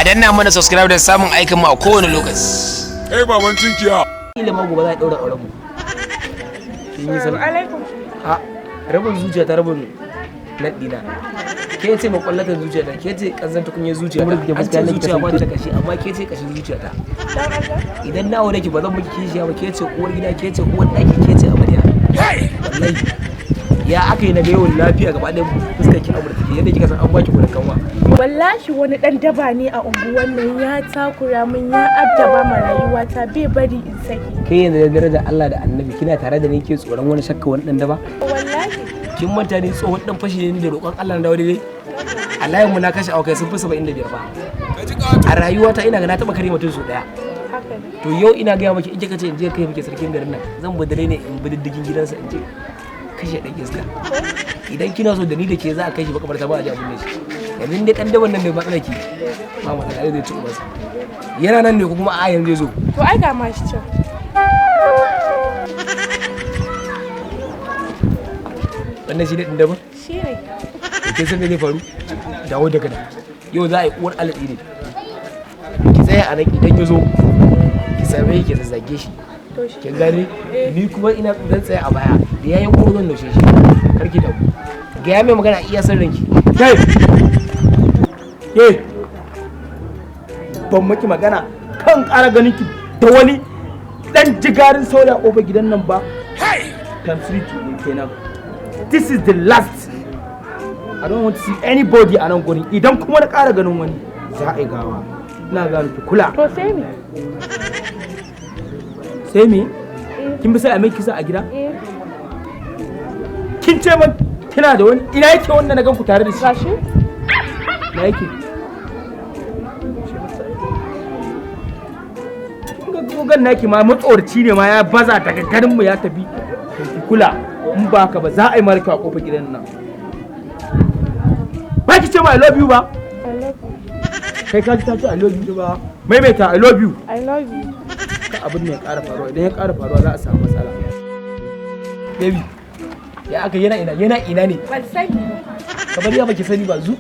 Danna mana subscribe don samun aikin mu a kowane lokaci. Kai baban tinkiya. Kila ma gobe za a daura auren mu. Kin yi Assalamu sallah? alaikum. A rabin zuciya ta, rabin nan dina. Ke ce makwallatan zuciya ta, ke ce kanzan tukunyar zuciya ta. An ce zuciya ba ta kashi, amma ke ce kashin zuciya ta. Dan Allah. Idan na aure ki, ba zan miki kishiya ba. Ke ce uwar gida, ke ce uwar daki, ke ce amarya. Wallahi ya aka yi na ga yawan lafiya gaba ɗaya, fuskar ki amurta ke yadda kika san an baki kuɗin kanwa. Wallahi wani dan daba ne a unguwan nan ya takura min, ya addaba ma rayuwata, bai bari in saki. Kai yanzu da darajar Allah da Annabi kina tare da ni, ke tsoron wani shakka wani dan daba? Wallahi. Kin manta ni tsohon dan fashi ne, ni da roƙon Allah na dawo daidai. A layin mu na kashe awakai sun fi 75 fa. A rayuwata ina ga na taɓa kare mutum sau ɗaya. Haka ne. To yau ina gaya maki, in kika ce in je kai miki sarkin garin nan, zan bi dare ne in bi diddigin gidansa in je kashe ɗan iska. Idan kina so, da ni da ke za a kai shi makabarta ba a ji abin da shi. Yanzu dai ɗan daban nan ne matsala ki ba matsala, zai ci ubansa. Yana nan ne ko kuma a yanzu zai zo? To ai ga ma shi can. Wannan shi ne ɗan daban? Shi ne. To kin san me zai faru? Dawo daga nan. Yau za a yi uwar alatsi ne. Ki tsaya a nan, idan ya zo ki same shi ki zazzage shi. To shi. Kin gane? Ni kuma ina zan tsaya a baya, da yayin ko zan naushe shi. Kar ki damu. Gaya mai magana iya san ranki. Kai! Ke! Ban maki magana kan ƙara ganin ki da wani ɗan jigarin saurayi a ƙofar gidan nan ba. Times three to kenan. This is the last. I don't want to see anybody a nan gurin. Idan kuma na ƙara ganin wani, za a yi gawa. Ina gano ki kula. To sai me? Sai me? Kin bi sai a mai kisa a gida? Eh. Kin ce man kina da wani, ina yake wanda na gan ku tare da shi? Gashi? Na yake? Kin ga gogon naki ma matsoraci ne ma, ya baza daga garin mu ya tafi. To ki kula, in ba ka ba za a yi mara kyau a kofar gidan nan. Ba ki ce ma "I love you" ba? I love you. Kai, ka ji ta ce "I love you" ba? Maimaita "I love you". I love you. Ka abin ne ya ƙara faruwa, idan ya ƙara faruwa za a samu matsala. Baby, ya aka yana ina, yana ina ne? Ban sani ba. Kamar ya baki sani ba zu.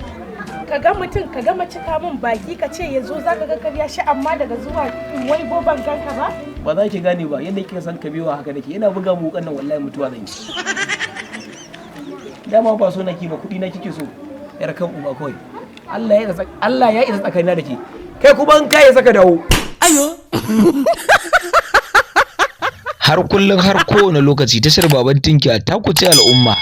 Ka ga mutum ka gama cika min baki, ka ce ya zo za ka ga karya shi, amma daga zuwa wai bo ban ganka ba. Ba za ki gane ba, yadda kika san kabewa haka nake. Yana buga mu wukan nan, wallahi mutuwa zan yi. Dama ba so nake ba, kuɗi na kike so. Yar kan uba kawai. Allah ya isa, Allah ya isa tsakanina da ke. Kai kuma in kai saka dawo. Ayo. Har kullum har kowane lokaci, tashar Baban Tinkiya ta kuce al'umma.